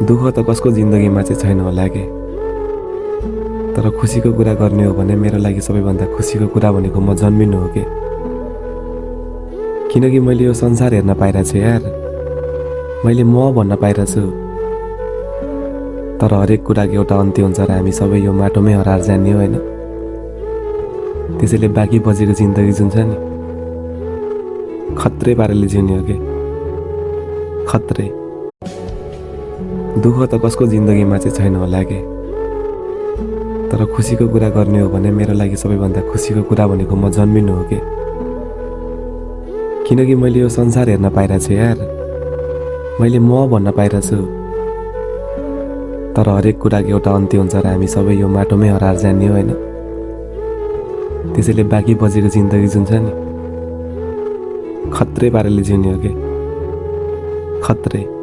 दुःख त कसको जिन्दगीमा चाहिँ छैन होला के, तर खुसीको कुरा गर्ने हो भने मेरो लागि सबैभन्दा खुसीको कुरा भनेको म जन्मिनु हो के। किनकि मैले यो संसार हेर्न पाइरहेको छु यार, मैले म भन्न पाइरहेको छु। तर हरेक कुराको एउटा अन्त्य हुन्छ र हामी सबै यो माटोमै हराएर जाने हो होइन। त्यसैले बाँकी बजेको जिन्दगी जुन छ नि, खत्रै पाराले जिउने हो के, खत्रै। दुःख त कसको जिन्दगीमा चाहिँ छैन होला के, तर खुसीको कुरा गर्ने हो भने मेरो लागि सबैभन्दा खुसीको कुरा भनेको म जन्मिनु हो के। किनकि मैले यो संसार हेर्न पाइरहेको छु यार, मैले म भन्न पाइरहेको छु। तर हरेक कुराको एउटा अन्त्य हुन्छ र हामी सबै यो माटोमै हराएर जाने हो होइन। त्यसैले बाँकी बजेको जिन्दगी जुन छ नि, खत्रै पाराले जिउने हो के, खत्रै।